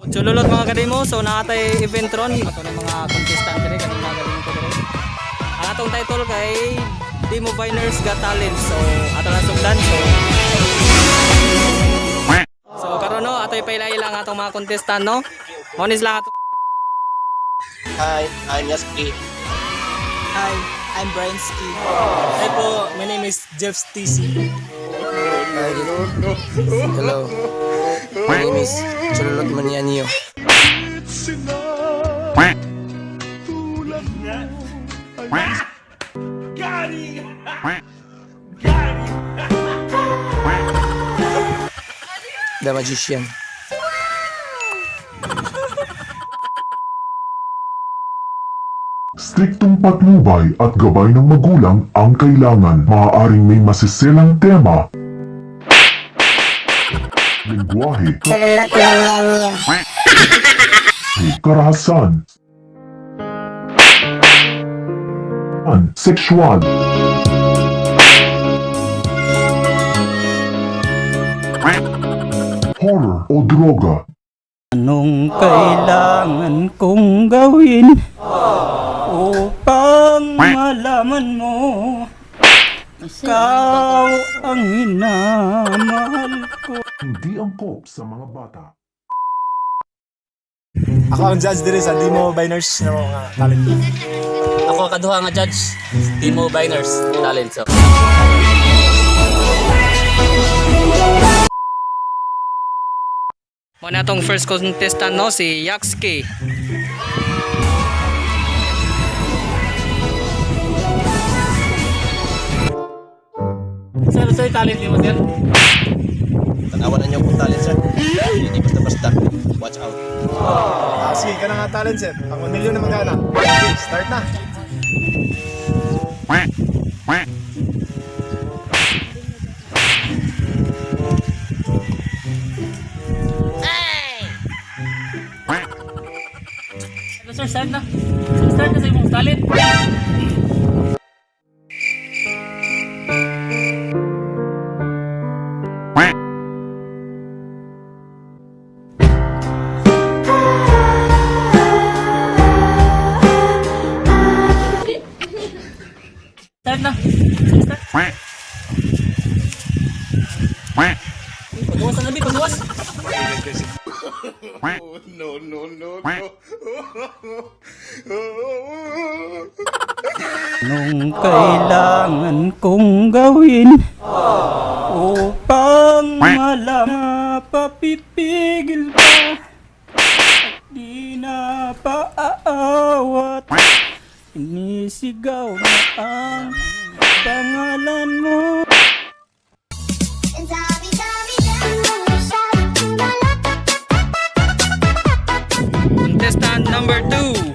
Chululot, mga kademo, so naatay event ron ato ng mga contestant dire kanina galing ko dire. Ang atong title kay Demo Biners Got Talent. So ato lang sugdan. So karon, no, atoy paila-ila ang atong mga contestant, no. Mao ni sila ato. Hi, I'm Yaski. Hi, I'm Brian Ski. Hi po, my name is Jeff TC. Hello. My name is Chululot Manianio. The Magician. Striktong patnubay at gabay ng magulang ang kailangan. Maaaring may masiselang tema, lengguwahe, karahasan, sexual, horror o droga. Anong kailangan kong gawin upang malaman mo ikaw ang minamahal ko? Hindi angkop sa mga bata. Ako ang judge diri sa Demo Biners na mga talent. Ako ang kaduha nga judge, Timo Biners Talent. So. Mao na tong first contestant, no, si Yakski. Sir, sir, talent ni mo, sir. Tanawan na niyo kung talent, sir. Hindi basta-basta. Watch out. Ah, sige, ka na nga talent, sir. Ang 1 million na magana. Okay, start na. Hello, sir, start na. Sir, start na sa imong talent. Start na. Sir, start. Pagawas na labi, pagawas. Anong kailangan kong gawin upang malaman papipigil pa at di na paaawat, inisigaw na ang pangalan mo? Contestant number 2.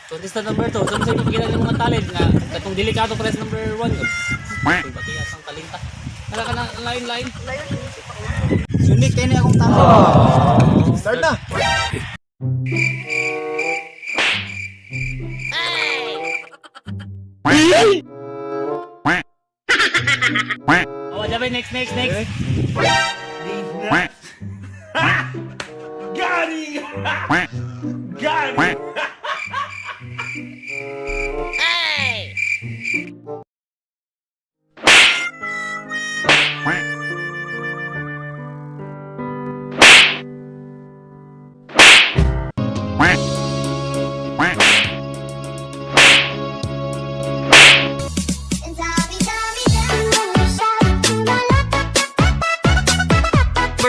Contestant number 2, saan sa'yo pagkita ng mga talent nga katong delikado pa sa number 1. Pati asang talinta. Wala ka na line line. Unique kayo na akong talent. Start na. Oh, jabay, next, next, next.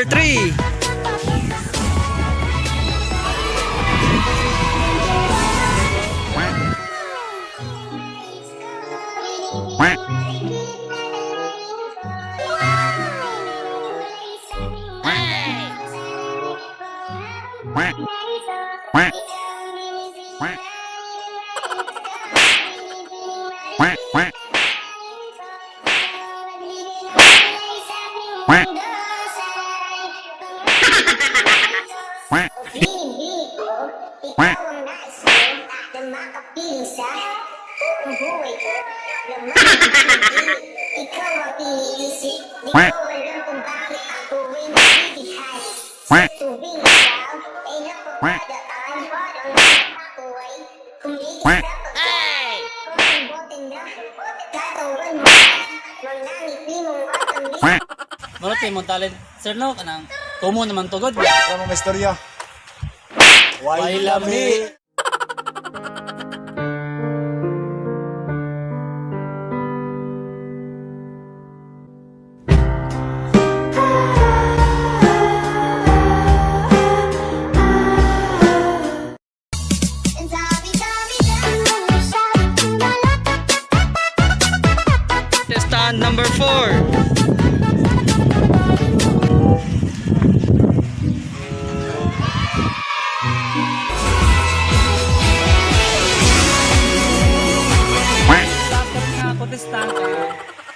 Number 3. Ikaw ang nais ko na makapiling sa buong buhay ko na makapili. Di ko alam kung bakit ako'y nabibigay. Sa tuwing ikaw ay napapadaan, ang mata ko ay kumigis sa pagkain. Kung ang bote na katawan mo, mga ngiti mong matamis. Mura kay mong talent sir no kanang kumo naman tugod. Wala mo may istorya. Why lami? Contestant number 4. Contestant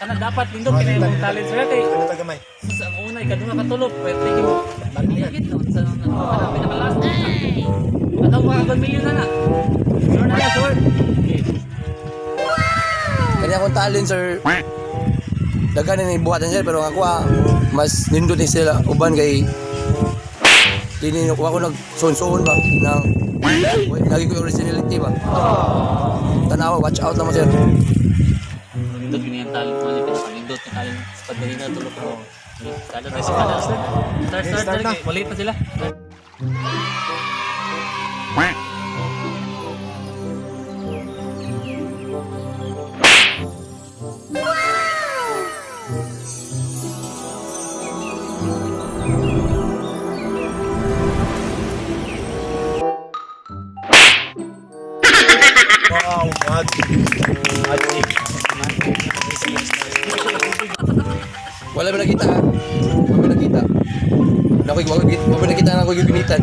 kana dapat lindot kini imong talent sir kay Ano ta gamay? sa ang una ikaduha ka tulop pero thank you bagay no sa ano pinaka-last ano pa ka million na na sure na na sure. Okay. Kanya akong talent, sir. Daghan na ibuhatan sir, pero ang ako mas nindot ni sila uban kay dini wa ko nagsuon-suon ba nang lagi ko originality ba. Tanawa, watch out naman sir. Nindot yun yung talent mo, yung pinaka-nindot yung talent sa pagdali na tulog ko. Start na sila. Start, start, start start. na. Walit na sila. Wow, magic. Magic. Wala ba nakita ha? Wala ba nakita? Nakoy, wala ba nakita na ako ginitan?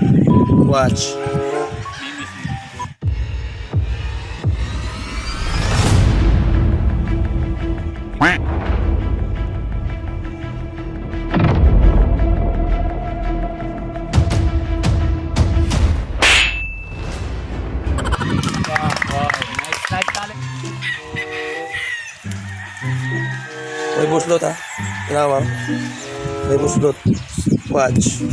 Watch. Wow, nice, nice talent. May buslot ha. Tanawa. May buslot. Watch.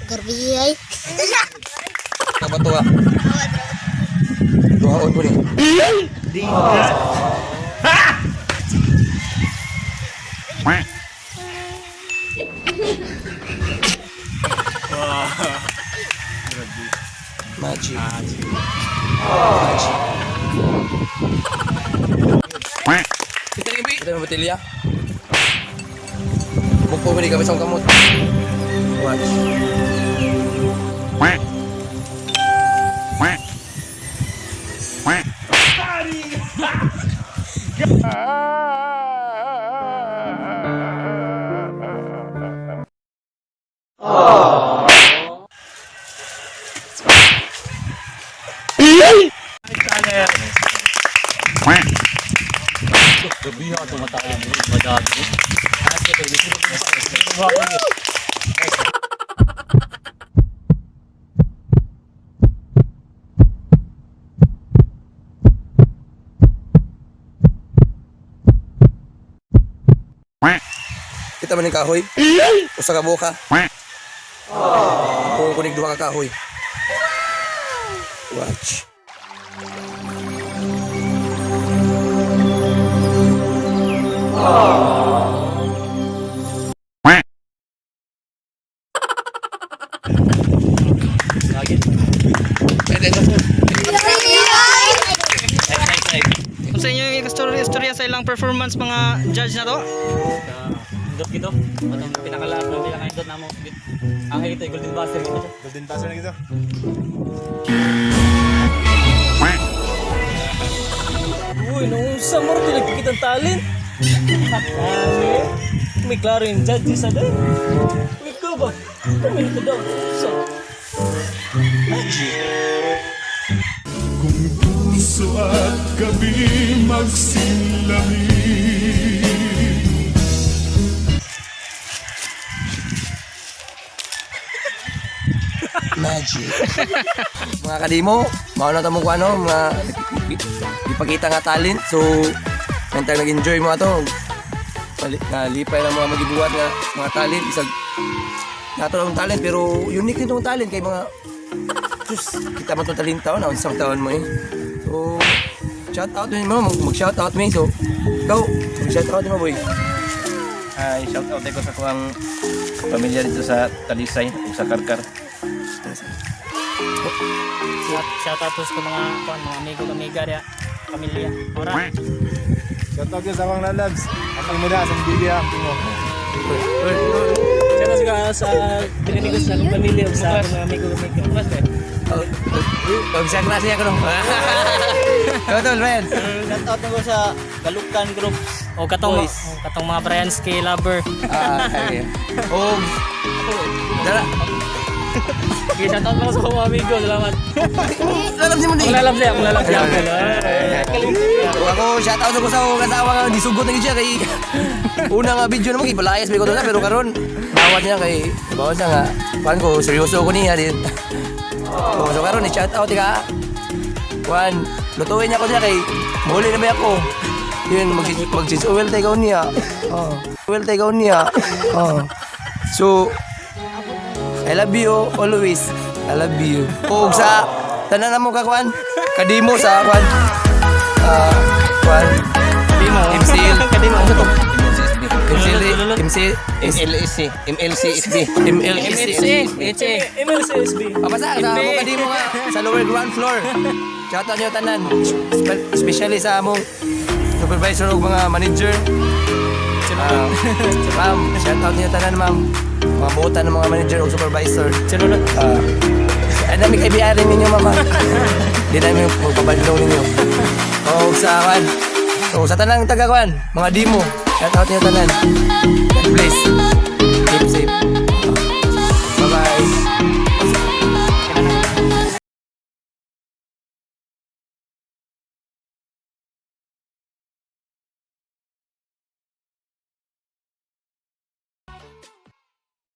Grabe ay. Kabato ha. Duhaon ko ni. Magic. Magic. Kita may botelya. Bukpo mo ni kami sa kamot. Watch. Gabi ha, tumatayo mo. Madami. Kita man ni kahoy? Usa ka buka. Kung kunig duha ka kahoy. Watch. Kung sa inyo yung istorya, istorya sa ilang performance mga judge na to? Nindot gito. Atong pinaka-last na pinaka-nindot na mo. Ang ito, golden buzzer gito. Golden buzzer na gito. Uy, nung sa mo rin nagkikita ang talent. Dami. May klaro yung judges sa din. Uy, ko ba? Tumili ko daw. So, Magic. Kung puso at gabi magsilamig. Magic. Magic. Mga kadimo, mao na tamo ko ano, mga ipakita nga talent. So, nantang nag-enjoy mo ato. Nalipay lang mga magibuhat nga mga talent. Isag nato lang talent pero unique din tong talent kay mga Diyos, kita mo itong talent taon, unsang taon mo eh. So, shout out din mo, mag shout out me. So, ikaw, mag shout out mo, boy. Ay, shout out ko sa kuang pamilya dito sa Talisay ug sa Karkar. Shout out to sa mga kuan, mga amigo, amiga diya, pamilya. Ora. Shout out yun sa akong lalabs. Ang mo da, sa Biblia, ang mo. Shout out sa pinanigos na akong pamilya ug sa akong mga amigo amiga. Oh, oh, sa klase ako no. Ikaw tol, Ryan. Shout out ko sa Galukan Groups. O katong Boys. O katong mga Brian K lover. Ah, okay. Oh, dara. Sige, shout out lang sa mga amigo. Salamat. Lalabs mo Ang lalabs siya, ang lalabs siya. Ako, shout out ako sa akong asawa nga disugot na gid siya kay una nga video naman kay palayas may ko na pero karon bawat niya kay bawat niya nga kuan ko seryoso ko niya din. Oh, so karon i-shout out ka. Kuan, lutuin niya ko niya kay muli na ba ako. Yun, mag mag oil tayo niya. Oh. Oil tayo niya. Oh. So, I love you always. I love you. O sa tanan na mo ka kuan. Kadimo sa kuan. Ah, kuan. Kadimo. MCL. Kadimo. Ano to? MCL, MC, MLSC, MLCSB. MLSC. HA. MLCSB. Ah, basta sa mo kadimo nga sa lower ground floor. Shout out niyo tanan. Especially sa among supervisor ug mga manager. Ah, ma'am, shout out niyo tanan, ma'am. Mga buotan ng mga manager ug supervisor. Sinunod. Ah, ay namin kaibigan ninyo, mama. Di namin magpabadlong ninyo. O sa kwan. So sa tanang taga kwan, mga dimo, shout out niyo tanan. God bless. Keep safe.